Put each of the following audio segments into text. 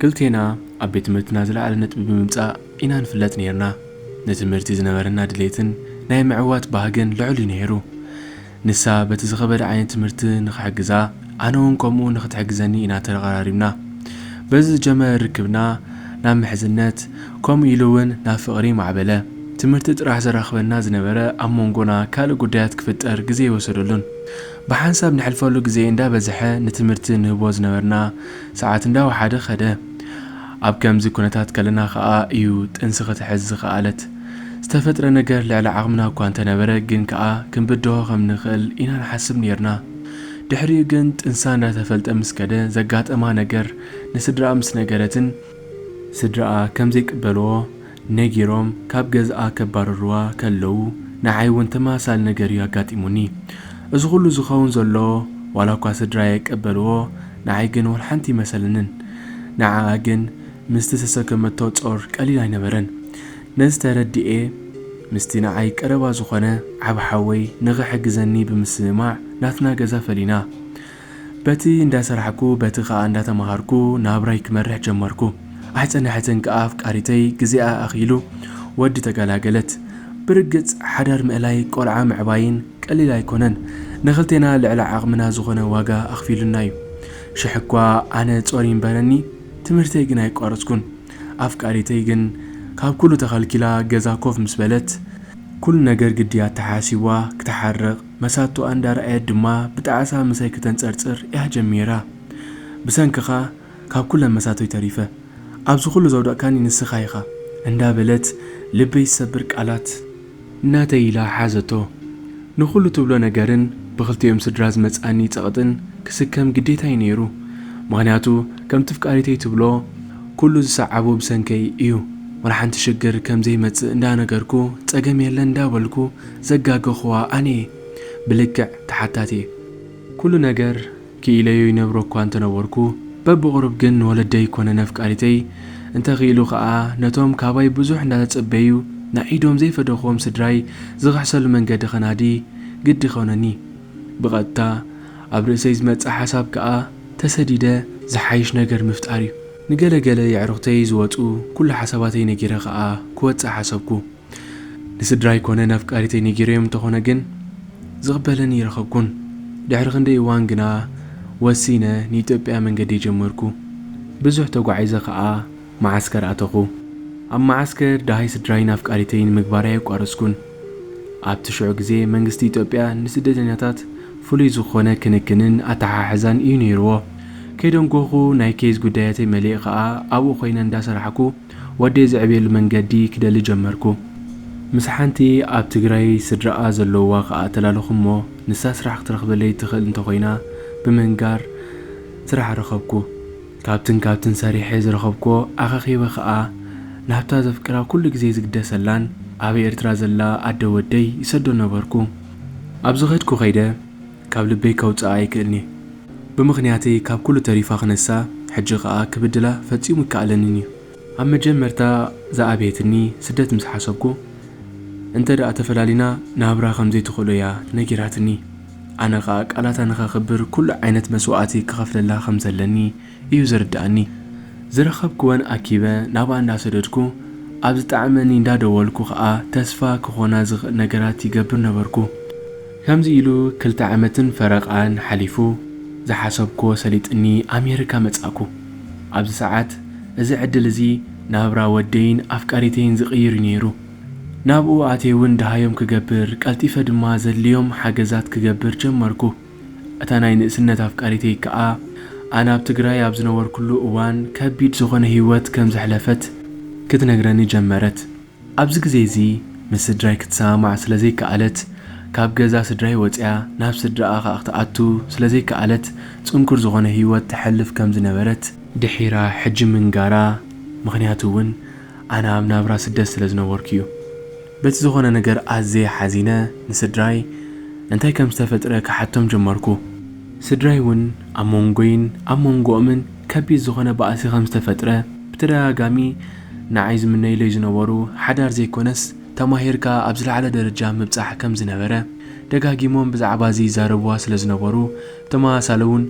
ክልቴና ኣብ ቤት ትምህርትና ዝለዓለ ነጥቢ ብምምጻእ ኢና ንፍለጥ ነይርና። ንትምህርቲ ዝነበረና ድሌትን ናይ ምዕዋት ባህግን ልዑል እዩ ነይሩ። ንሳ በቲ ዝኸበደ ዓይነት ትምህርቲ ንኽሕግዛ፣ ኣነ እውን ከምኡ ንኽትሕግዘኒ ኢና ተረቓራሪብና። በዚ ዝጀመረ ርክብና ናብ ምሕዝነት፣ ከምኡ ኢሉ እውን ናብ ፍቕሪ ማዕበለ። ትምህርቲ ጥራሕ ዘራኽበና ዝነበረ ኣብ መንጎና ካልእ ጉዳያት ክፍጠር ግዜ ኣይወሰደሉን። ብሓንሳብ ንሕልፈሉ ግዜ እንዳበዝሐ ንትምህርቲ ንህቦ ዝነበርና ሰዓት እንዳወሓደ ኸደ። ኣብ ከምዚ ኩነታት ከለና ኸኣ እዩ ጥንሲ ክትሕዝ ዝኸኣለት። ዝተፈጥረ ነገር ልዕሊ ዓቕምና እኳ እንተነበረ ግን ከኣ ክንብድሆ ከም ንኽእል ኢና ንሓስብ ነይርና። ድሕሪኡ ግን ጥንሳ እንዳተፈልጠ ምስ ከደ ዘጋጠማ ነገር ንስድራኣ ምስ ነገረትን ስድራኣ ከም ዘይቅበልዎ ነጊሮም ካብ ገዝኣ ከባርርዋ ከለዉ ንዓይ እውን ተመሳሳሊ ነገር እዩ ኣጋጢሙኒ። እዚ ኩሉ ዝኸውን ዘሎ ዋላ እኳ ስድራይ ኣይቀበልዎ ንዓይ ግን ወላ ሓንቲ ኣይመሰለንን። ንዓኣ ግን ምስቲ ዝተሰከመቶ ጾር ቀሊል ኣይነበረን። ነዚ ተረዲኤ ምስቲ ንዓይ ቀረባ ዝኾነ ዓቢ ሓወይ ንኽሕግዘኒ ብምስምማዕ ናትና ገዛ ፈሊና። በቲ እንዳሰራሕኩ በቲ ኸኣ እንዳተማሃርኩ ናብራይ ክመርሕ ጀመርኩ። ኣይጸነሐትን ከኣ ኣፍቃሪተይ ግዜኣ ኣኺሉ ወዲ ተገላገለት። ብርግጽ ሓዳር ምእላይ ቆልዓ ምዕባይን ቀሊል ኣይኮነን። ንኽልቴና ልዕሊ ዓቕምና ዝኾነ ዋጋ ኣኽፊሉና እዩ። ሽሕ እኳ ኣነ ጾር ይንበረኒ ትምህርተይ ግን ኣይቋረጽኩን። ኣፍቃሪተይ ግን ካብ ኩሉ ተኸልኪላ ገዛ ኮፍ ምስ በለት ኩሉ ነገር ግዲ ኣተሓሲዋ ክትሓርቕ መሳቶኣ እንዳረኣየት ድማ ብጣዕሳ ምሳይ ክተንጸርጽር እያ ጀሚራ። ብሰንክኻ ካብ ኩለን መሳቶይ ተሪፈ። ኣብዚ ኩሉ ዘውደቕካኒ ንስኻ ኢኻ እንዳበለት ልበይ ዝሰብር ቃላት እናተይ ኢላ ሓዘቶ። ንኹሉ ትብሎ ነገርን ብኽልቲኦም ስድራ ዝመጽኣኒ ጸቕጥን ክስከም ግዴታይ ነይሩ። ምኽንያቱ ከምቲ ኣፍቃሪተይ ትብሎ ኩሉ ዝሰዓቦ ብሰንከይ እዩ። ወላ ሓንቲ ሽግር ከም ዘይመጽእ እንዳነገርኩ ጸገም የለን እንዳበልኩ ዘጋገኹዋ ኣነ እየ። ብልክዕ ተሓታቲ እየ። ኩሉ ነገር ክኢለዮ ይነብሮ እኳ እንተነበርኩ በብቕሩብ ግን ንወለደይ ኮነ ነፍቃሪተይ እንተኽኢሉ ኸኣ ነቶም ካባይ ብዙሕ እንዳተጸበዩ ንዒዶም ዘይፈደኽዎም ስድራይ ዝኽሕሰሉ መንገዲ ኸናዲ ግዲ ኾነኒ። ብቐጥታ ኣብ ርእሰይ ዝመጽእ ሓሳብ ከኣ ተሰዲደ ዝሓይሽ ነገር ምፍጣር እዩ። ንገለ ገለ የዕሩኽተይ ዝወጹ ኩሉ ሓሳባተይ ነጊረ ከኣ ክወጽእ ሓሰብኩ። ንስድራይ ኮነ ነፍቃሪተይ ነጊረዮም እንተኾነ ግን ዝቕበለኒ ይረኸብኩን። ድሕሪ ክንደይ እዋን ግና ወሲነ ንኢትዮጵያ መንገደይ ጀመርኩ። ብዙሕ ተጓዒዘ ከኣ መዓስከር ኣተኹ። ኣብ መዓስከር ደሃይ ስድራይን ኣፍቃሪተይን ምግባረይ ኣቋረጽኩን። ኣብቲ ሽዑ ግዜ መንግስቲ ኢትዮጵያ ንስደተኛታት ፍሉይ ዝኾነ ክንክንን ኣተሓሕዛን እዩ ነይርዎ። ከይደንጎኹ ናይ ኬዝ ጉዳያተይ መሊኤ ከኣ ኣብኡ ኮይነ እንዳሰራሕኩ ወደይ ዘዕብየሉ መንገዲ ክደሊ ጀመርኩ። ምስ ሓንቲ ኣብ ትግራይ ስድራኣ ዘለውዋ ከኣ ተላለኹ እሞ ንሳ ስራሕ ክትረኽበለይ ትኽእል እንተኾይና ብምንጋር ስራሕ ረኸብኩ። ካብትን ካብትን ሰሪሐ ዝረኸብክዎ ኣኻኺበ ከኣ ናብታ ዘፍቅራ ኩሉ ግዜ ዝግደሰላን ኣብ ኤርትራ ዘላ ኣደ ወደይ ይሰዶ ነበርኩ። ኣብ ዝኸድኩ ከይደ ካብ ልበይ ከውጽኣ ኣይክእልኒ። ብምኽንያተይ ካብ ኩሉ ተሪፋ ክነሳ ሕጂ ከኣ ክብድላ ፈጺሙ ይከኣለንን እዩ። ኣብ መጀመርታ ዝኣበየትኒ ስደት ምስ ሓሰብኩ እንተ ደኣ ተፈላሊና ናብራ ከም ዘይትኽእሎ እያ ነጊራትኒ። ኣነ ከኣ ቃላታ ንኸኽብር ኩሉ ዓይነት መስዋእቲ ክኸፍለላ ከም ዘለኒ እዩ ዝርድኣኒ። ዝረኸብክወን ኣኪበ ናብኣ እንዳሰደድኩ ኣብ ዝጠዓመኒ እንዳደወልኩ ከኣ ተስፋ ክኾና ዝኽእል ነገራት ይገብር ነበርኩ። ከምዚ ኢሉ ክልተ ዓመትን ፈረቓን ሓሊፉ ዝሓሰብክዎ ሰሊጥኒ ኣሜሪካ መጻእኩ። ኣብዚ ሰዓት እዚ ዕድል እዚ ናብራ ወደይን ኣፍቃሪተይን ዝቕይር እዩ ነይሩ። ናብኡ ኣትየ እውን ደሃዮም ክገብር ቀልጢፈ ድማ ዘድልዮም ሓገዛት ክገብር ጀመርኩ። እታ ናይ ንእስነት ኣፍቃሪተይ ከኣ ኣነ ኣብ ትግራይ ኣብ ዝነበርኩሉ እዋን ከቢድ ዝኾነ ህይወት ከም ዘሕለፈት ክትነግረኒ ጀመረት። ኣብዚ ግዜ እዚ ምስ ስድራይ ክትሰማማዕ ስለ ዘይከኣለት ካብ ገዛ ስድራይ ወጺኣ ናብ ስድራኣ ከኣ ክትኣቱ ስለ ዘይከኣለት ጽንኩር ዝኾነ ህይወት ተሕልፍ ከም ዝነበረት ድሒራ ሕጂ ምንጋራ ምኽንያቱ እውን ኣነ ኣብ ናብራ ስደት ስለ ዝነበርኩ እዩ። በቲ ዝኾነ ነገር ኣዝየ ሓዚነ ንስድራይ እንታይ ከም ዝተፈጥረ ክሓቶም ጀመርኩ። ስድራይ እውን ኣብ መንጎይን ኣብ መንጎኦምን ከቢድ ዝኾነ ባእሲ ከም ዝተፈጥረ ብተደጋጋሚ ንዓይ ዝምነይለይ ዝነበሩ ሓዳር ዘይኮነስ ተማሂርካ ኣብ ዝለዓለ ደረጃ ምብጻሕ ከም ዝነበረ ደጋጊሞም ብዛዕባ እዚ ይዛረብዋ ስለ ዝነበሩ፣ ብተመሳሳሊ እውን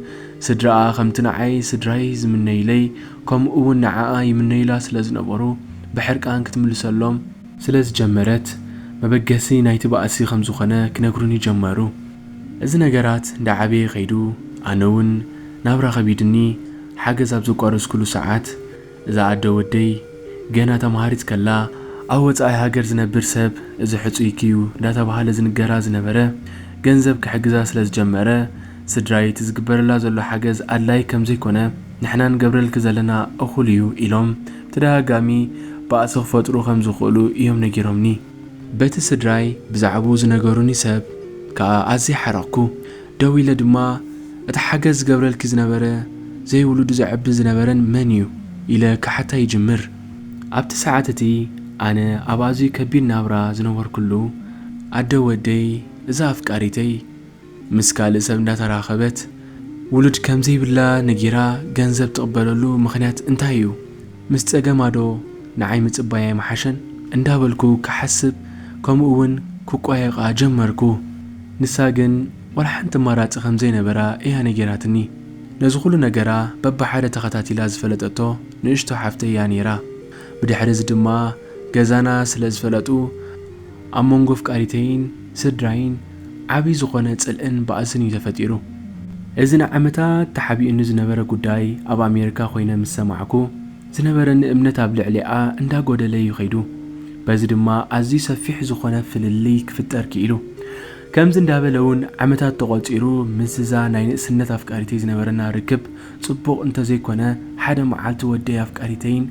ስድራኣ ከምቲ ንዓይ ስድራይ ዝምነይለይ፣ ከምኡ እውን ንዓኣ ይምነይላ ስለ ዝነበሩ፣ ብሕርቃን ክትምልሰሎም ስለ ዝጀመረት፣ መበገሲ ናይቲ ባእሲ ከም ዝኾነ ክነግሩኒ ጀመሩ። እዚ ነገራት እንዳዓበየ ከይዱ፣ ኣነ እውን ናብራ ከቢድኒ፣ ሓገዝ ኣብ ዘቋረጽኩሉ ሰዓት፣ እዛ ኣደ ወደይ ገና ተምሃሪት ከላ፣ ኣብ ወጻኢ ሃገር ዝነብር ሰብ እዚ ሕጹይኪ እዩ እንዳተባሃለ ዝንገራ ዝነበረ ገንዘብ ክሕግዛ ስለ ዝጀመረ፣ ስድራይ እቲ ዝግበረላ ዘሎ ሓገዝ ኣድላይ ከም ዘይኮነ፣ ንሕና ንገብረልኪ ዘለና እኹል እዩ ኢሎም ብተደጋጋሚ ባእሲ ክፈጥሩ ከም ዝኽእሉ እዮም ነጊሮምኒ። በቲ ስድራይ ብዛዕባኡ ዝነገሩኒ ሰብ ከኣ ኣዝየ ሓረቕኩ። ደው ኢለ ድማ፣ "እቲ ሓገዝ ዝገብረልኪ ዝነበረ፣ ዘይውሉዱ ዘዕቢ ዝነበረን መን እዩ?" ኢለ ክሓታ ይጅምር። ኣብቲ ሰዓት እቲ ኣነ ኣብ ኣዝዩ ከቢድ ናብራ ዝነበርኩሉ፣ ኣደ ወደይ እዛ ኣፍቃሪተይ ምስ ካልእ ሰብ እንዳተራኸበት ውሉድ ከም ዘይብላ ነጊራ ገንዘብ ትቕበለሉ ምኽንያት እንታይ እዩ? ምስ ጸገማ ዶ ንዓይ ምጽባይ ኣይምሓሸን? እንዳበልኩ ክሓስብ ከምኡ እውን ክቋየቓ ጀመርኩ። ንሳ ግን ዋላ ሓንቲ ኣማራጺ ከም ዘይነበራ እያ ነጊራትኒ። ነዚ ኩሉ ነገራ በብሓደ ተኸታቲላ ዝፈለጠቶ ንእሽቶ ሓፍተይ እያ ነይራ። ብድሕሪ እዚ ድማ ገዛና ስለ ዝፈለጡ ኣብ መንጎ ኣፍቃሪተይን ስድራይን ዓቢ ዝኾነ ጽልእን ባእስን እዩ ተፈጢሩ። እዚ ንዓመታት ተሓቢኡኒ ዝነበረ ጉዳይ ኣብ ኣሜሪካ ኮይነ ምስ ሰማዕኩ፣ ዝነበረኒ እምነት ኣብ ልዕሊኣ እንዳጎደለ እዩ ከይዱ። በዚ ድማ ኣዝዩ ሰፊሕ ዝኾነ ፍልልይ ክፍጠር ክኢሉ። ከምዚ እንዳበለ እውን ዓመታት ተቖጺሩ፣ ምስ እዛ ናይ ንእስነት ኣፍቃሪተይ ዝነበረና ርክብ ጽቡቕ እንተዘይኮነ፣ ሓደ መዓልቲ ወደይ ኣፍቃሪተይን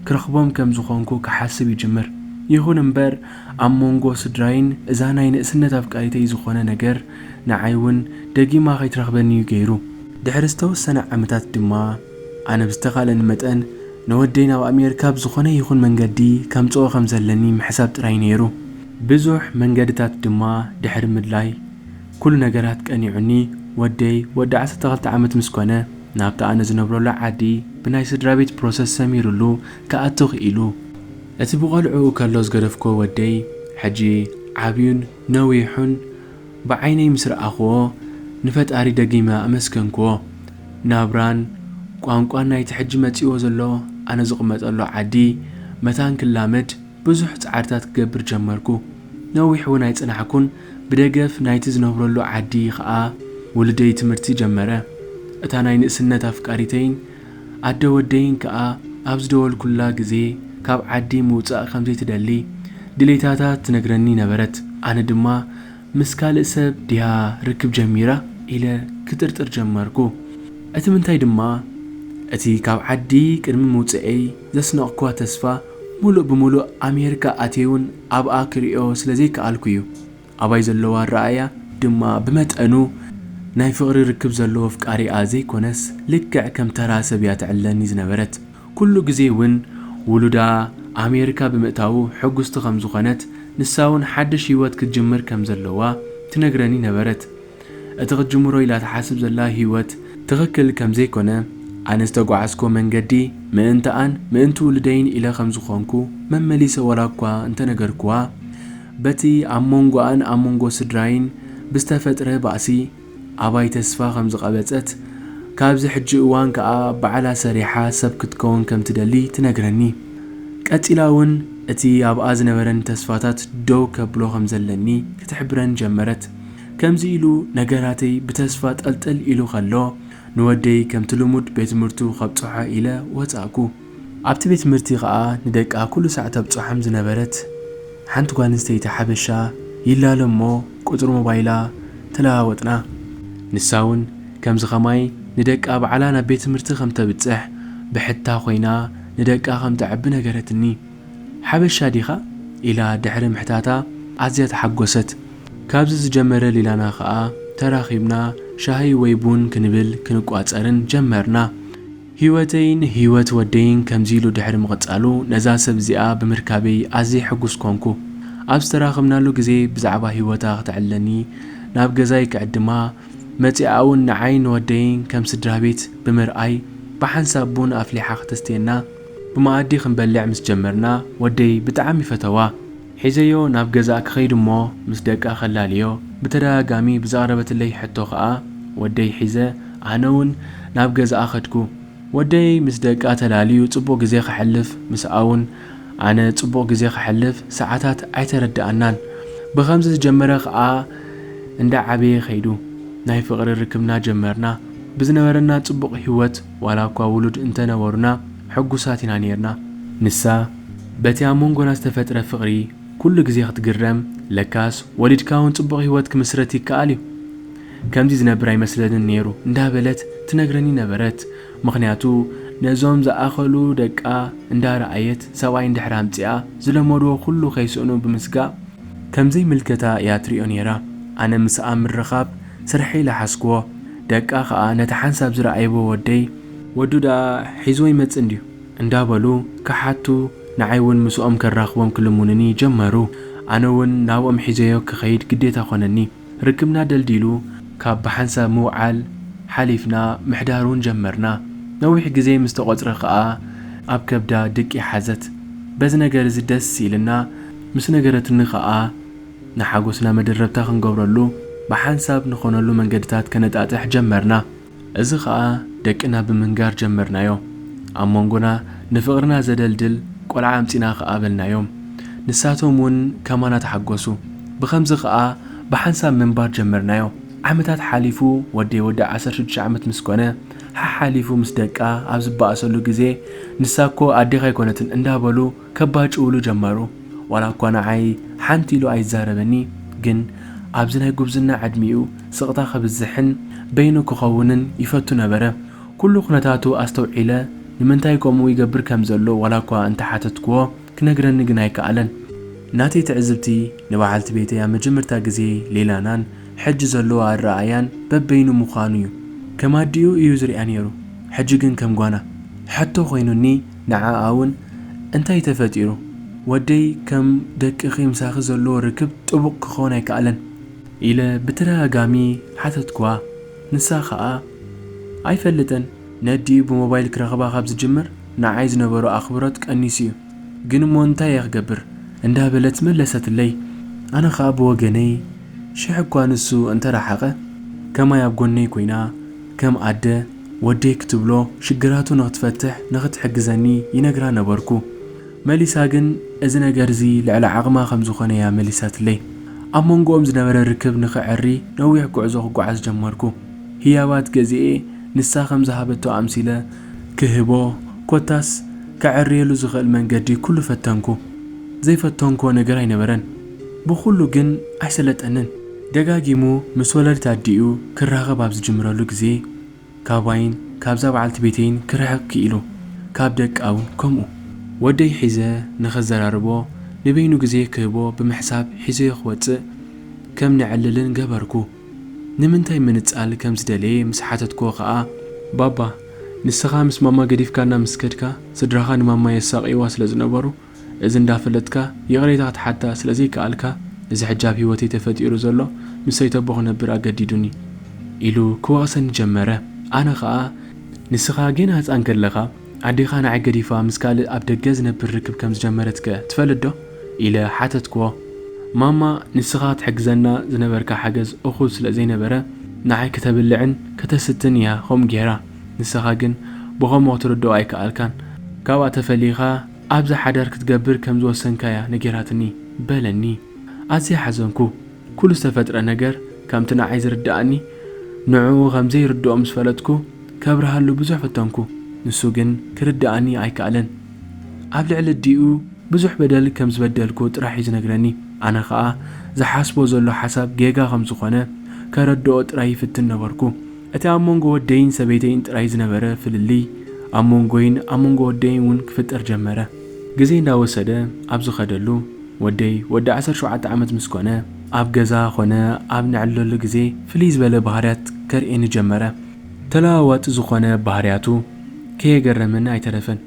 ክረኽቦም ከም ዝኾንኩ ክሓስብ ይጅምር። ይኹን እምበር፣ ኣብ መንጎ ስድራይን እዛ ናይ ንእስነት ኣፍቃሪተይ ዝኾነ ነገር ንዓይ እውን ደጊማ ከይትረኽበኒ እዩ ገይሩ። ድሕሪ ዝተወሰነ ዓመታት ድማ፣ ኣነ ብዝተኻእለኒ መጠን ንወደይ ናብ ኣሜሪካ ብዝኾነ ይኹን መንገዲ ከምጽኦ ከም ዘለኒ ምሕሳብ ጥራይ ነይሩ። ብዙሕ መንገድታት ድማ ድሕሪ ምድላይ፣ ኩሉ ነገራት ቀኒዑኒ፣ ወደይ ወዲ ዓሰርተ ክልተ ዓመት ምስ ኮነ፣ ናብቲ ኣነ ዝነብረሉ ዓዲ ብናይ ስድራ ቤት ፕሮሰስ ሰሚሩሉ ክኣቱ ክኢሉ። እቲ ብቖልዕኡ ከሎ ዝገደፍኩዎ ወደይ፣ ሕጂ ዓብዩን ነዊሑን፣ ብዓይነይ ምስ ረኣኹዎ፣ ንፈጣሪ ደጊመ ኣመስገንኩዎ። ናብራን ቋንቋን ናይቲ ሕጂ መጺእዎ ዘሎ ኣነ ዝቕመጠሉ ዓዲ መታን ክላመድ ብዙሕ ጻዕርታት ክገብር ጀመርኩ። ነዊሕ እውን ኣይጸናሕኩን፣ ብደገፍ ናይቲ ዝነብረሉ ዓዲ ኸኣ ውሉደይ ትምህርቲ ጀመረ። እታ ናይ ንእስነት ኣፍቃሪተይን ኣደ ወደይን ከኣ ኣብ ዝደወልኩላ ግዜ ካብ ዓዲ ምውጻእ ከም ዘይትደሊ ድሌታታ ትነግረኒ ነበረት። ኣነ ድማ ምስ ካልእ ሰብ ድያ ርክብ ጀሚራ ኢለ ክጥርጥር ጀመርኩ። እቲ ምንታይ ድማ፣ እቲ ካብ ዓዲ ቅድሚ ምውጽኤይ ዘስነቕኩዋ ተስፋ ሙሉእ ብሙሉእ ኣሜሪካ ኣትየ እውን ኣብኣ ክርእዮ ስለ ዘይከኣልኩ እዩ። ኣባይ ዘለዋ ኣረኣእያ ድማ ብመጠኑ ናይ ፍቕሪ ርክብ ዘለዎ ኣፍቃሪኣ ዘይኮነስ፣ ልክዕ ከም ተራ ሰብ እያ ትዕለኒ ዝነበረት። ኩሉ ግዜ እውን ውሉዳ ኣሜሪካ ብምእታዉ ሕጉስቲ ከም ዝኾነት፣ ንሳ እውን ሓድሽ ህይወት ክትጅምር ከም ዘለዋ ትነግረኒ ነበረት። እቲ ክትጅምሮ ኢላ ትሓስብ ዘላ ህይወት ትኽክል ከም ዘይኮነ፣ ኣነ ዝተጓዓዝኮ መንገዲ ምእንትኣን ምእንቲ ውሉደይን ኢለ ከም ዝኾንኩ መመሊሰ ዋላ እኳ እንተነገርኩዋ፣ በቲ ኣብ መንጎኣን ኣብ መንጎ ስድራይን ብዝተፈጥረ ባእሲ ኣባይ ተስፋ ከም ዝቐበጸት፣ ካብዚ ሕጂ እዋን ከኣ ባዕላ ሰሪሓ ሰብ ክትከውን ከም ትደሊ ትነግረኒ። ቀጺላ እውን እቲ ኣብኣ ዝነበረኒ ተስፋታት ደው ከብሎ ከም ዘለኒ ክትሕብረኒ ጀመረት። ከምዚ ኢሉ ነገራተይ ብተስፋ ጠልጠል ኢሉ ከሎ፣ ንወደይ ከምቲ ልሙድ ቤት ትምህርቱ ከብጽሖ ኢለ ወጻእኩ። ኣብቲ ቤት ትምህርቲ ከኣ ንደቃ ኩሉ ሳዕ ተብጽሖም ዝነበረት ሓንቲ ጓል ኣንስተይቲ ሓበሻ ይላለ እሞ ቁጽሪ ሞባይላ ተለዋወጥና። ንሳ እውን ከምዚ ኸማይ ንደቃ ባዕላ ናብ ቤት ትምህርቲ ከም ተብጽሕ ብሕታ ኮይና ንደቃ ከም ተዕቢ ነገረትኒ። "ሓበሻ ዲኻ?" ኢላ ድሕሪ ምሕታታ ኣዝያ ተሓጎሰት። ካብዚ ዝጀመረ ሌላና ኸኣ ተራኺብና ሻሂ ወይ ቡን ክንብል ክንቋጸርን ጀመርና። ህይወተይን ህይወት ወደይን ከምዚ ኢሉ ድሕሪ ምቕጻሉ፣ ነዛ ሰብ እዚኣ ብምርካበይ ኣዝየ ሕጉስ ኮንኩ። ኣብ ዝተራኸብናሉ ግዜ ብዛዕባ ህይወታ ክተዕልለኒ ናብ ገዛይ ክዕድማ መጺኣ እውን ንዓይን ንወደይን ከም ስድራ ቤት ብምርኣይ ብሓንሳብ ቡን ኣፍሊሓ ክተስትየና ብመኣዲ ክንበልዕ ምስ ጀመርና ወደይ ብጣዕሚ ፈተዋ። ሒዘዮ ናብ ገዛኣ ክኸይድ እሞ ምስ ደቃ ከላልዮ ብተደጋጋሚ ብዘቕረበትለይ ሕቶ ኸኣ ወደይ ሒዘ ኣነ እውን ናብ ገዛኣ ኸድኩ። ወደይ ምስ ደቃ ተላልዩ ጽቡቕ ግዜ ከሕልፍ ምስኣ እውን ኣነ ጽቡቕ ግዜ ከሕልፍ ሰዓታት ኣይተረድኣናን። ብኸምዚ ዝጀመረ ኸኣ እንዳ ዓበየ ኸይዱ። ናይ ፍቕሪ ርክብና ጀመርና። ብዝነበረና ጽቡቕ ህይወት ዋላ እኳ ውሉድ እንተነበሩና ሕጉሳት ኢና ኔርና። ንሳ በቲ ኣብ መንጎና ዝተፈጥረ ፍቕሪ ኩሉ ግዜ ክትግረም፣ ለካስ ወሊድካ እውን ጽቡቕ ህይወት ክምስረት ይከኣል እዩ። ከምዚ ዝነብር ኣይመስለንን ነይሩ እንዳበለት ትነግረኒ ነበረት። ምኽንያቱ ነዞም ዝኣኸሉ ደቃ እንዳረኣየት ሰብኣይ እንድሕር ኣምጺኣ ዝለመድዎ ኩሉ ከይስእኑ ብምስጋእ ከም ዘይምልከታ እያ ትሪኦ ነይራ። ኣነ ምስኣ ምርኻብ ስርሐይ ኢለ ሓዝክዎ። ደቃ ኸኣ ነቲ ሓንሳብ ዝረኣይዎ ወደይ ወዱ ደኣ ሒዝዎ ይመጽእ እንድዩ እንዳበሉ ክሓቱ ንዓይ እውን ምስኦም ከራኽቦም ክልምኑኒ ጀመሩ። ኣነ እውን ናብኦም ሒዘዮ ክኸይድ ግዴታ ኾነኒ። ርክብና ደልዲሉ ካብ ብሓንሳብ ምውዓል ሓሊፍና ምሕዳር እውን ጀመርና። ነዊሕ ግዜ ምስ ተቖጽረ ኸኣ ኣብ ከብዳ ድቂ ሓዘት። በዚ ነገር እዚ ደስ ኢልና ምስ ነገረትኒ ኸኣ ንሓጎስና መደረብታ ክንገብረሉ ብሓንሳብ ንኾነሉ መንገድታት ከነጣጥሕ ጀመርና። እዚ ኸኣ ደቅና ብምንጋር ጀመርናዮ። ኣብ መንጎና ንፍቕርና ዘደልድል ቆልዓ ኣምጺና ኸኣ በልናዮም። ንሳቶም እውን ከማና ተሓጎሱ። ብኸምዚ ኸኣ ብሓንሳብ ምንባር ጀመርናዮ። ዓመታት ሓሊፉ ወደይ ወዲ ዓሰርተ ሽዱሽተ ዓመት ምስ ኮነ፣ ሓሓሊፉ ምስ ደቃ ኣብ ዝበኣሰሉ ግዜ፣ ንሳ እኮ ኣዴኻ ኣይኮነትን እንዳበሉ ከባጭውሉ ጀመሩ። ዋላ እኳ ንዓይ ሓንቲ ኢሉ ኣይዛረበኒ፣ ግን ኣብዚ ናይ ጉብዝና ዕድሚኡ ስቕታ ከብዝሕን በይኑ ክኸውንን ይፈቱ ነበረ። ኩሉ ኩነታቱ ኣስተውዒለ፣ ንምንታይ ከምኡ ይገብር ከም ዘሎ ዋላ እኳ እንተሓተትክዎ፣ ክነግረኒ ግን ኣይከኣለን። ናተይ ትዕዝብቲ፣ ንበዓልቲ ቤተይ ኣብ መጀመርታ ግዜ ሌላናን ሕጂ ዘለዎ ኣረኣእያን በበይኑ ምዃኑ እዩ። ከም ኣዲኡ እዩ ዝሪኣ ነይሩ፣ ሕጂ ግን ከም ጓና። ሕቶ ኮይኑኒ፣ ንዓኣ እውን እንታይ ተፈጢሩ? ወደይ ከም ደቅኺ ምሳኺ ዘለዎ ርክብ ጥቡቕ ክኸውን ኣይከኣለን ኢለ ብተደጋጋሚ ሓተትክዋ። ንሳ ኸኣ ኣይፈልጥን፣ ነዲኡ ብሞባይል ክረኽባ ካብ ዝጅምር ንዓይ ዝነበሮ ኣኽብሮት ቀኒሱ እዩ። ግን እሞ እንታይ እየ ክገብር? እንዳበለት መለሰትለይ። ኣነ ኸኣ ብወገነይ ሽሕ እኳ ንሱ እንተረሓቐ፣ ከማይ ኣብ ጎነይ ኮይና ከም ኣደ ወደይ ክትብሎ ሽግራቱ ንኽትፈትሕ ንኽትሕግዘኒ ይነግራ ነበርኩ። መሊሳ ግን እዚ ነገር እዚ ልዕሊ ዓቕማ ከም ዝኾነ እያ መሊሳትለይ። ኣብ መንጎኦም ዝነበረ ርክብ ንኽዕሪ ነዊሕ ጉዕዞ ክጓዓዝ ጀመርኩ። ህያባት ገዚኤ ንሳ ከም ዝሃበቶ ኣምሲለ ክህቦ፣ ኮታስ ከዐርየሉ ዝኽእል መንገዲ ኩሉ ፈተንኩ። ዘይፈተንክዎ ነገር ኣይነበረን። ብኹሉ ግን ኣይሰለጠንን። ደጋጊሙ ምስ ወለድት ኣዲኡ ክራኸብ ኣብ ዝጅምረሉ ግዜ፣ ካባይን ካብዛ በዓልቲ ቤተይን ክርሕቅ ክኢሉ። ካብ ደቃ እውን ከምኡ። ወደይ ሒዘ ንኸዘራርቦ ንበይኑ ግዜ ክህቦ ብምሕሳብ ሒዘዮ ክወጽእ ከም ነዕልልን ገበርኩ። ንምንታይ ምንጻል ከም ዝደለየ ምስ ሓተትክዎ ኸኣ፣ "ባባ፣ ንስኻ ምስ ማማ ገዲፍካና ምስ ከድካ፣ ስድራኻ ንማማ የሳቕይዋ ስለ ዝነበሩ፣ እዚ እንዳፈለጥካ ይቕሬታ ክትሓታ ስለ ዘይከኣልካ፣ እዚ ሕጂ ኣብ ህይወተይ ተፈጢሩ ዘሎ ምስ ሰይተቦ ክነብር ኣገዲዱኒ" ኢሉ ክወቕሰኒ ጀመረ። ኣነ ኸኣ፣ "ንስኻ ጌና ህጻን ከለኻ፣ ኣዴኻ ንዓይ ገዲፋ ምስ ካልእ ኣብ ደገ ዝነብር ርክብ ከም ዝጀመረትከ ትፈልጥ ዶ?" ኢለ ሓተትክዎ። "ማማ፣ ንስኻ ትሕግዘና ዝነበርካ ሓገዝ እኹል ስለ ዘይነበረ፣ ንዓይ ከተብልዕን ከተስትን እያ ከምኡ ጌራ። ንስኻ ግን ብኸምኡ ክትርድኦ ኣይከኣልካን። ካብኣ ተፈሊኻ ኣብዚ ሓዳር ክትገብር ከም ዝወሰንካ እያ ነጊራትኒ" በለኒ። ኣዝየ ሓዘንኩ። ኩሉ ዝተፈጥረ ነገር ከምቲ ንዓይ ዝርድኣኒ ንዕኡ ከም ዘይርድኦ ምስ ፈለጥኩ፣ ከብርሃሉ ብዙሕ ፈተንኩ። ንሱ ግን ክርድኣኒ ኣይከኣለን። ኣብ ልዕሊ ኣዲኡ ብዙሕ በደል ከም ዝበደልኩ ጥራሕ እዩ ዝነግረኒ። ኣነ ኸኣ ዝሓስቦ ዘሎ ሓሳብ ጌጋ ከም ዝኾነ ከረድኦ ጥራይ ይፍትን ነበርኩ። እቲ ኣብ መንጎ ወደይን ሰበይተይን ጥራይ ዝነበረ ፍልልይ፣ ኣብ መንጎይን ኣብ መንጎ ወደይን እውን ክፍጠር ጀመረ። ግዜ እንዳወሰደ ኣብ ዝኸደሉ፣ ወደይ ወዲ ዓሰርተ ሸውዓተ ዓመት ምስ ኮነ፣ ኣብ ገዛ ኾነ ኣብ ነዕልለሉ ግዜ ፍልይ ዝበለ ባህርያት ከርእየኒ ጀመረ። ተለዋዋጢ ዝኾነ ባህርያቱ ከየገረመኒ ኣይተረፈን።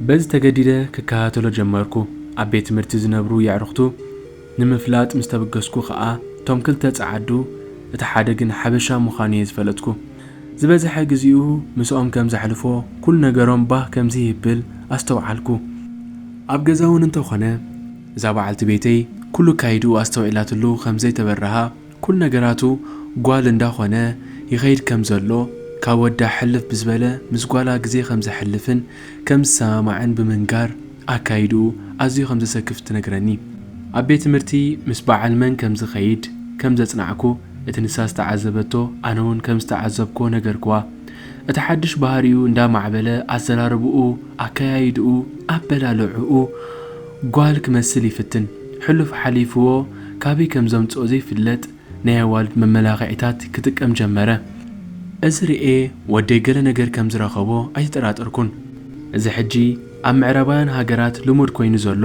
በዚ ተገዲደ ክከታተሎ ጀመርኩ። ኣብ ቤት ትምህርቲ ዝነብሩ የዕሩኽቱ ንምፍላጥ ምስ ተበገስኩ ኸኣ፣ እቶም ክልተ ጸዓዱ፣ እቲ ሓደ ግን ሓበሻ ምዃኑ እየ ዝፈለጥኩ። ዝበዝሐ ግዜኡ ምስኦም ከም ዘሕልፎ፣ ኩሉ ነገሮም ባህ ከም ዘይብል ኣስተውዓልኩ። ኣብ ገዛ እውን እንተኾነ፣ እዛ በዓልቲ ቤተይ ኩሉ ካይዱ ኣስተውዒላትሉ ከም ዘይተበረሃ፣ ኩሉ ነገራቱ ጓል እንዳኾነ ይኸይድ ከም ዘሎ፣ ካብ ወዳ ሕልፍ ብዝበለ ምስ ጓላ ግዜ ከም ዘሕልፍን ከም ዝሰማማዕን ብምንጋር፣ ኣካይድኡ ኣዝዩ ከም ዘሰክፍ ትነግረኒ። ኣብ ቤት ትምህርቲ ምስ በዓል መን ከም ዝኸይድ ከም ዘጽናዕኩ፣ እቲ ንሳ ዝተዓዘበቶ ኣነ እውን ከም ዝተዓዘብኩዎ ነገርኩዋ። እቲ ሓድሽ ባህሪኡ እንዳማዕበለ፣ ኣዘራርብኡ፣ ኣከያይድኡ፣ ኣበላልዕኡ ጓል ክመስል ይፍትን። ሕሉፍ ሓሊፍዎ፣ ካበይ ከም ዘምጽኦ ዘይፍለጥ ናይ ኣዋልድ መመላኽዒታት ክጥቀም ጀመረ። እዚ ርኤ ወደይ ገለ ነገር ከም ዝረኸቦ ኣይተጠራጠርኩን። እዚ ሕጂ ኣብ ምዕራባውያን ሃገራት ልሙድ ኮይኑ ዘሎ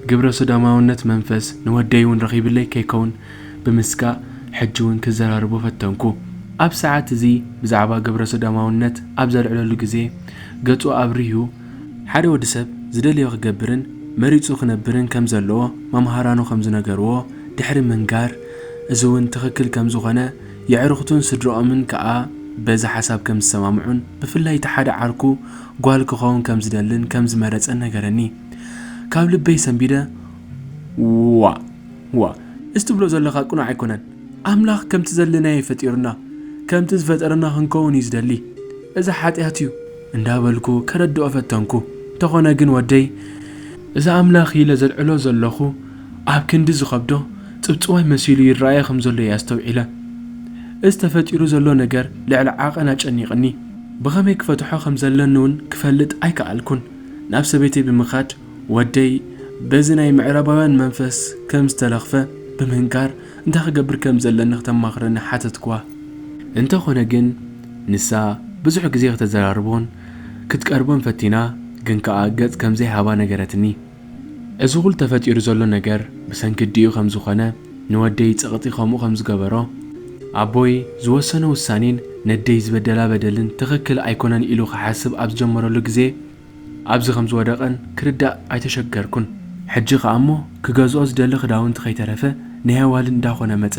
ግብረ ሰዶማውነት መንፈስ ንወደይ እውን ረኺብለይ ከይከውን ብምስጋእ፣ ሕጂ እውን ክዘራርቦ ፈተንኩ። ኣብ ሰዓት እዚ ብዛዕባ ግብረ ሰዶማውነት ኣብ ዘልዕለሉ ግዜ፣ ገጹ ኣብርሁ፣ ሓደ ወዲ ሰብ ዝደለዮ ክገብርን መሪጹ ክነብርን ከም ዘለዎ መምሃራኑ ከም ዝነገርዎ ድሕሪ ምንጋር፣ እዚ እውን ትኽክል ከም ዝኾነ፣ የዕሩኽቱን ስድራኦምን ከኣ በዚ ሓሳብ ከም ዝሰማምዑን፣ ብፍላይ እቲ ሓደ ዓርኩ ጓል ክኸውን ከም ዝደልን ከም ዝመረጸን ነገረኒ። ካብ ልበይ ሰንቢደ፣ "ዋእ፣ ዋእ፣ እዚ ትብሎ ዘለኻ ቅኑዕ ኣይኮነን። ኣምላኽ ከምቲ ዘለናዮ ፈጢሩና፣ ከምቲ ዝፈጠረና ክንከውን እዩ ዝደሊ። እዚ ሓጢኣት እዩ" እንዳበልኩ ከረድኦ ፈተንኩ። እንተኾነ ግን ወደይ፣ እዚ ኣምላኽ ኢለ ዘልዕሎ ዘለኹ ኣብ ክንዲ ዝኸብዶ፣ ጽብጽዋይ መሲሉ ይረኣዮ ከም ዘሎ እየ ኣስተውዒለ። እዚ ተፈጢሩ ዘሎ ነገር ልዕሊ ዓቐን ኣጨኒቕኒ። ብኸመይ ክፈትሖ ከም ዘለኒ እውን ክፈልጥ ኣይከኣልኩን። ናብ ሰበይተይ ብምኻድ፣ ወደይ በዚ ናይ ምዕራባውያን መንፈስ ከም ዝተለኽፈ ብምንጋር፣ እንታይ ክገብር ከም ዘለኒ ክተማኽረኒ ሓተትኩዋ። እንተኾነ ግን፣ ንሳ ብዙሕ ግዜ ክተዘራርቦን ክትቀርቦን ፈቲና፣ ግን ከኣ ገጽ ከም ዘይሃባ ነገረትኒ። እዚ ኩሉ ተፈጢሩ ዘሎ ነገር ብሰንኪ ኣዲኡ ከም ዝኾነ፣ ንወደይ ጸቕጢ ከምኡ ከም ዝገበሮ፣ ኣቦይ ዝወሰኖ ውሳኔን ነደይ ዝበደላ በደልን ትኽክል ኣይኮነን ኢሉ ክሓስብ ኣብ ዝጀመረሉ ግዜ፣ ኣብዚ ከም ዝወደቐን ክርዳእ ኣይተሸገርኩን። ሕጂ ከኣ እሞ ክገዝኦ ዝደሊ ክዳውንቲ ከይተረፈ ናይ ኣዋልድ እንዳኾነ መጸ።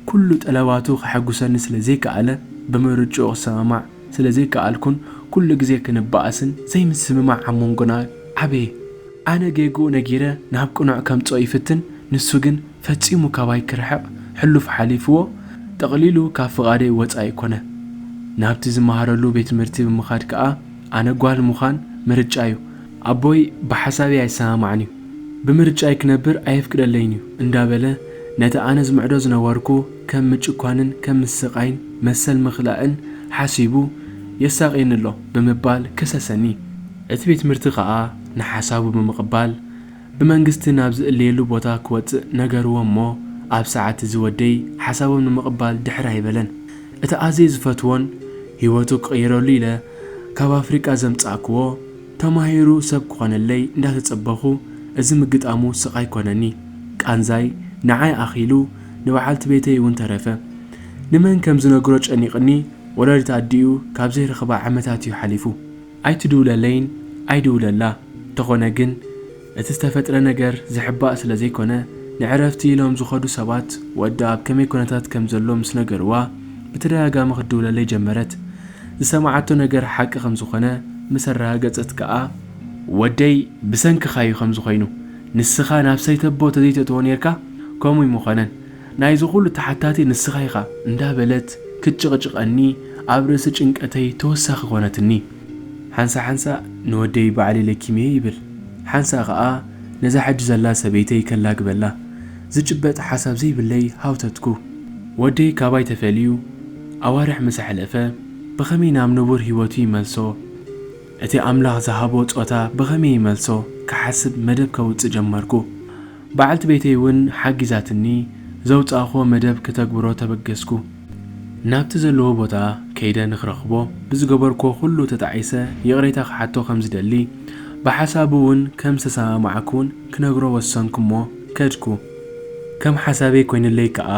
ኩሉ ጠለባቱ ከሐጉሰኒ ስለ ዘይከኣለ፣ ብምርጭኡ ክሰማማዕ ስለ ዘይከኣልኩን ኩሉ ግዜ ክንበኣስን ዘይምስምማዕ ኣብ መንጎና ዓበየ። ኣነ ጌግኡ ነጊረ ናብ ቅኑዕ ከምጽኦ ይፍትን፣ ንሱ ግን ፈጺሙ ካባይ ክርሕቕ ሕሉፍ ሓሊፍዎ፣ ጠቕሊሉ ካብ ፍቓደይ ወጻኢ ኮነ። ናብቲ ዝመሃረሉ ቤት ትምህርቲ ብምኻድ ከኣ ኣነ ጓል ምዃን ምርጫ እዩ። ኣቦይ ብሓሳበይ ኣይሰማማዕን እዩ። ብምርጫይ ክነብር ኣየፍቅደለይን እዩ እንዳበለ፣ ነቲ ኣነ ዝምዕዶ ዝነበርኩ ከም ምጭኳንን ከም ምስቓይን መሰል ምኽላእን ሓሲቡ የሳቕየኒ ኣሎ ብምባል ከሰሰኒ። እቲ ቤት ትምህርቲ ከኣ ንሓሳቡ ብምቕባል፣ ብመንግስቲ ናብ ዝእለየሉ ቦታ ክወጽእ ነገርዎ እሞ፣ ኣብ ሰዓት እዚ ወደይ ሓሳቦም ንምቕባል ድሕር ኣይበለን። እቲ ኣዝየ ዝፈትዎን ህይወቱ ክቕይረሉ ኢለ ካብ ኣፍሪቃ ዘምጻእክዎ፣ ተማሂሩ ሰብ ክኾነለይ እንዳተጸበኹ፣ እዚ ምግጣሙ ስቓይ ኮነኒ። ቃንዛይ ንዓይ ኣኺሉ ንበዓልቲ ቤተይ እውን ተረፈ። ንመን ከም ዝነግሮ ጨኒቕኒ፣ ወላዲት ኣዲኡ ካብ ዘይረኽባ ዓመታት እዩ ሓሊፉ። ኣይትድውለለይን ኣይድውለላ። እንተኾነ ግን፣ እቲ ዝተፈጥረ ነገር ዝሕባእ ስለ ዘይኮነ፣ ንዕረፍቲ ኢሎም ዝኸዱ ሰባት ወዳ ኣብ ከመይ ኩነታት ከም ዘሎ ምስ ነገርዋ፣ ብተደጋጋሚ ክትድውለለይ ጀመረት። ዝሰማዓቶ ነገር ሓቂ ከም ዝኾነ ምስ ኣረጋገጸት ከኣ፣ "ወደይ ብሰንክኻ እዩ ከምዚ ኮይኑ። ንስኻ ናብ ሰይተቦ ተዘይተእትዎ ኔርካ፣ ከምኡ ኣይምኾነን። ናይዚ ኩሉ ተሓታቲ ንስኻ ኢኻ" እንዳበለት ክትጭቕጭቐኒ፣ ኣብ ርእሲ ጭንቀተይ ተወሳኺ ኮነትኒ። ሓንሳእ ሓንሳእ ንወደይ ባዕለይ ለኪመዮ ይብል፣ ሓንሳእ ኸኣ ነዛ ሕጂ ዘላ ሰበይተይ ከላግበላ። ዝጭበጥ ሓሳብ ዘይብለይ ሃውተትኩ። ወደይ ካባይ ተፈልዩ ኣዋርሕ ምስ ኣሕለፈ፣ ብኸመይ ናብ ንቡር ህይወቱ ይመልሶ? እቲ ኣምላኽ ዝሃቦ ጾታ ብኸመይ ይመልሶ ክሓስብ መደብ ከውጽእ ጀመርኩ። በዓልቲ ቤተይ እውን ሓጊዛትኒ፣ ዘውጻእክዎ መደብ ክተግብሮ ተበገስኩ። ናብቲ ዘለዎ ቦታ ከይደ ንክረኽቦ ብዝገበርክዎ ኩሉ ተጣዒሰ ይቕሬታ ክሓቶ ከም ዝደሊ፣ ብሓሳቡ እውን ከም ዝተሰማማዕኩ እውን ክነግሮ ወሰንኩ እሞ ከድኩ። ከም ሓሳበይ ኮይንለይ ከኣ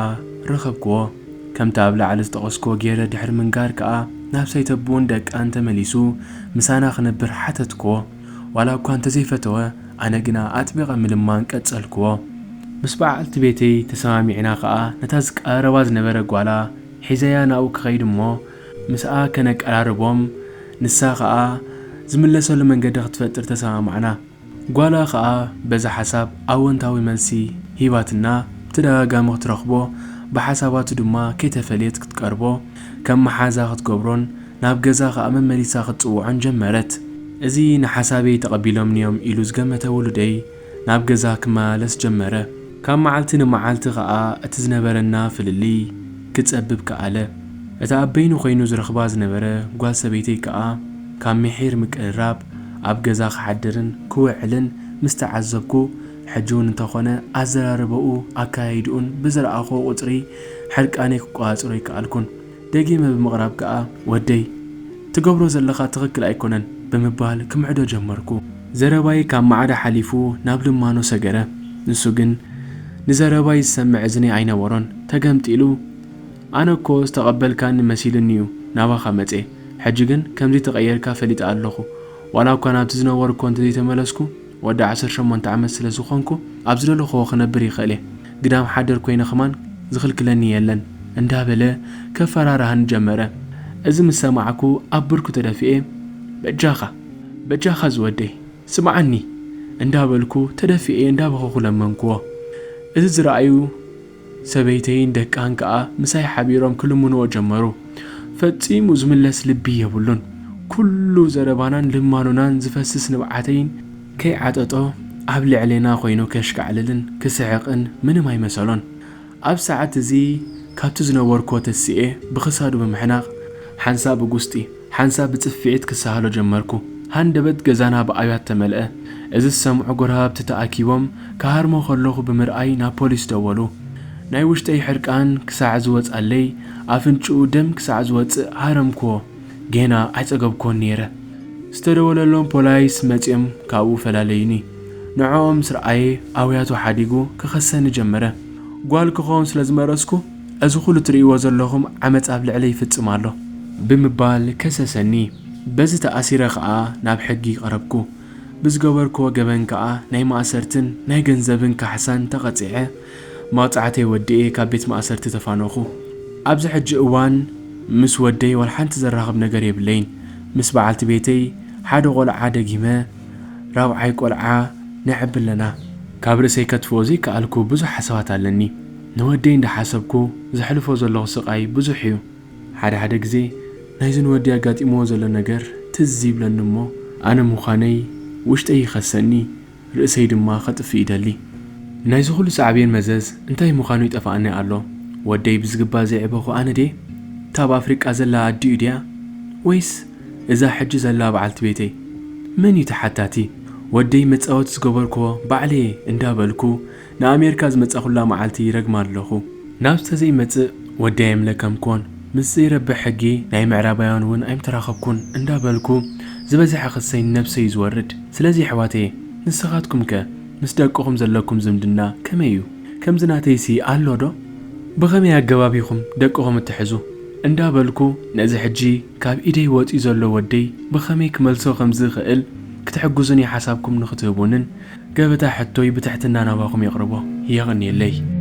ረኸብክዎ። ከምቲ ኣብ ላዕሊ ዝጠቐስክዎ ገይረ ድሕሪ ምንጋር ከኣ ናብ ሰይተቡን ደቃን ተመሊሱ ምሳና ክነብር ሓተትክዎ። ዋላ እኳ እንተዘይፈተወ፣ ኣነ ግና ኣጥቢቐ ምልማን ቀጸልክዎ። ምስ በዓልቲ ቤተይ ተሰማሚዕና ከኣ ነታ ዝቀረባ ዝነበረ ጓላ ሒዘያ ናብኡ ክኸይድ እሞ ምስኣ ከነቀራርቦም፣ ንሳ ከኣ ዝምለሰሉ መንገዲ ክትፈጥር ተሰማማዕና። ጓላ ከኣ በዚ ሓሳብ ኣወንታዊ መልሲ ሂባትና ብተደጋጋሚ ክትረኽቦ፣ ብሓሳባቱ ድማ ከይተፈለየት ክትቀርቦ፣ ከም መሓዛ ክትገብሮን ናብ ገዛ ኸኣ መመሊሳ ክትጽውዖን ጀመረት። እዚ ንሓሳበይ ተቐቢሎምኒ'ዮም ኢሉ ዝገመተ ውሉደይ ናብ ገዛ ክመላለስ ጀመረ። ካብ መዓልቲ ንመዓልቲ ኸኣ እቲ ዝነበረና ፍልልይ ክጸብብ ከኣለ። እታ ኣብ በይኑ ኮይኑ ዝረኽባ ዝነበረ ጓል ሰበይተይ ከኣ ካብ ምሒር ምቅርራብ ኣብ ገዛ ክሓድርን ክውዕልን ምስ ተዓዘብኩ፣ ሕጂ እውን እንተኾነ ኣዘራርባኡ ኣካያይድኡን ብዝረኣኹዎ ቁጽሪ ሕርቃነይ ክቆጻጸሮ ኣይከኣልኩን። ደጊመ ብምቕራብ ከኣ፣ "ወደይ፣ ትገብሮ ዘለኻ ትኽክል ኣይኮነን" ብምባል ክምዕዶ ጀመርኩ። ዘረባይ ካብ ማዕዳ ሓሊፉ ናብ ልማኖ ሰገረ። ንሱ ግን ንዘረባይ ዝሰምዕ እዝኒ ኣይነበሮን። ተገምጢሉ፣ "ኣነ እኮ ዝተቐበልካኒ መሲሉኒ እዩ ናባኻ መጽየ። ሕጂ ግን ከምዚ ተቐየርካ ፈሊጠ ኣለኹ። ዋላ እኳ ናብቲ ዝነበርኩ እንተዘይተመለስኩ፣ ወዲ ዓሰርተ ሸሞንተ ዓመት ስለ ዝኾንኩ፣ ኣብ ዝደለኽዎ ክነብር ይኽእል እየ። ግዳም ሓደር ኮይነ ኸማን ዝኽልክለኒ የለን" እንዳበለ ከፈራርሃኒ ጀመረ። እዚ ምስ ሰማዕኩ ኣብ ብርኩ ተደፊኤ፣ "በጃኻ፣ በጃኻ ዝወደይ፣ ስምዓኒ" እንዳበልኩ ተደፊኤ እንዳበኸኹ ለመንክዎ። እዚ ዝረኣዩ ሰበይተይን ደቃን ከኣ ምሳይ ሓቢሮም ክልምንዎ ጀመሩ። ፈጺሙ ዝምለስ ልቢ የብሉን። ኩሉ ዘረባናን ልማኖናን ዝፈስስ ንብዓተይን ከይዓጠጦ ኣብ ልዕሌና ኮይኑ ከሽካዕልልን ክስሕቕን ምንም ኣይመሰሎን። ኣብ ሰዓት እዚ ካብቲ ዝነበርኩዎ ተሲኤ ብኽሳዱ ብምሕናቕ ሓንሳብ ብጉስጢ ሓንሳብ ብጽፍዒት ክሰሃሎ ጀመርኩ። ሃንደበት ገዛና ብኣውያት ተመልአ። እዚ ዝሰምዑ ጎረባብቲ ተኣኪቦም ክሃርሞ ከለኹ ብምርኣይ ናብ ፖሊስ ደወሉ። ናይ ውሽጠይ ሕርቃን ክሳዕ ዝወጻለይ፣ ኣፍንጭኡ ደም ክሳዕ ዝወጽእ ሃረምክዎ። ጌና ኣይጸገብክዎን ነይረ። ዝተደወለሎም ፖላይስ መጺኦም ካብኡ ፈላለዩኒ። ንዕኦም ምስ ረኣየ ኣውያቱ ሓዲጉ ክኸሰኒ ጀመረ። ጓል ክኸውን ስለ ዝመረጽኩ፣ "እዚ ኩሉ ትርእይዎ ዘለኹም ዓመጽ ኣብ ልዕለይ ይፍጽም ኣሎ" ብምባል ከሰሰኒ። በዚ ተኣሲረ ኸኣ ናብ ሕጊ ቀረብኩ። ብዝገበርክዎ ገበን ከኣ ናይ ማእሰርትን ናይ ገንዘብን ካሕሳን ተቐጺዐ፣ መቕጻዕተይ ወዲኤ ካብ ቤት ማእሰርቲ ተፋነኹ። ኣብዚ ሕጂ እዋን ምስ ወደይ ዋላ ሓንቲ ዘራኽብ ነገር የብለይን። ምስ በዓልቲ ቤተይ ሓደ ቆልዓ ደጊመ ራብዓይ ቆልዓ ነዕቢ ኣለና። ካብ ርእሰይ ከጥፍኦ ዘይከኣልኩ ብዙሕ ሓሳባት ኣለኒ። ንወደይ እንዳሓሰብኩ ዘሕልፎ ዘለኹ ስቓይ ብዙሕ እዩ። ሓደ ሓደ ግዜ ናይዚ ንወደይ ኣጋጢምዎ ዘሎ ነገር ትዝ ይብለኒ እሞ፣ ኣነ ምዃነይ ውሽጠይ ይኸሰኒ፣ ርእሰይ ድማ ከጥፍእ ይደሊ። ናይዚ ኩሉ ሳዕቤን መዘዝ እንታይ ምዃኑ ይጠፍኣኒ ኣሎ። ወደይ ብዝግባእ ዘየዕበኹ ኣነ ድየ? እታ ኣብ ኣፍሪቃ ዘላ ኣዲኡ ድያ? ወይስ እዛ ሕጂ ዘላ በዓልቲ ቤተይ? መን እዩ ተሓታቲ? ወደይ መጻወቲ ዝገበርክዎ ባዕለየ እንዳበልኩ ንኣሜሪካ ዝመጻኹላ መዓልቲ ይረግማ ኣለኹ። ናብ ዝተዘይመጽእ ወደይ ኣይምለከምክዎን፣ ምስ ዘይረብሕ ሕጊ ናይ ምዕራባውያን እውን ኣይምተራኸብኩን እንዳበልኩ ዝበዝሐ ክሰይ ንነብሰይ እዩ ዝወርድ። ስለዚ ኣሕዋተየ፣ ንስኻትኩምከ ምስ ደቅኹም ዘለኩም ዝምድና ከመይ እዩ? ከምዚ ናተይሲ ኣሎ ዶ? ብኸመይ ኣገባብ ኢኹም ደቅኹም እትሕዙ? እንዳበልኩ ነዚ ሕጂ ካብ ኢደይ ወጺኡ ዘሎ ወደይ ብኸመይ ክመልሶ ከም ዝኽእል ክትሕግዙኒ ሓሳብኩም ንኽትህቡንን ገበታ ሕቶይ ብትሕትና ናባኹም የቕርቦ። የቐንየለይ።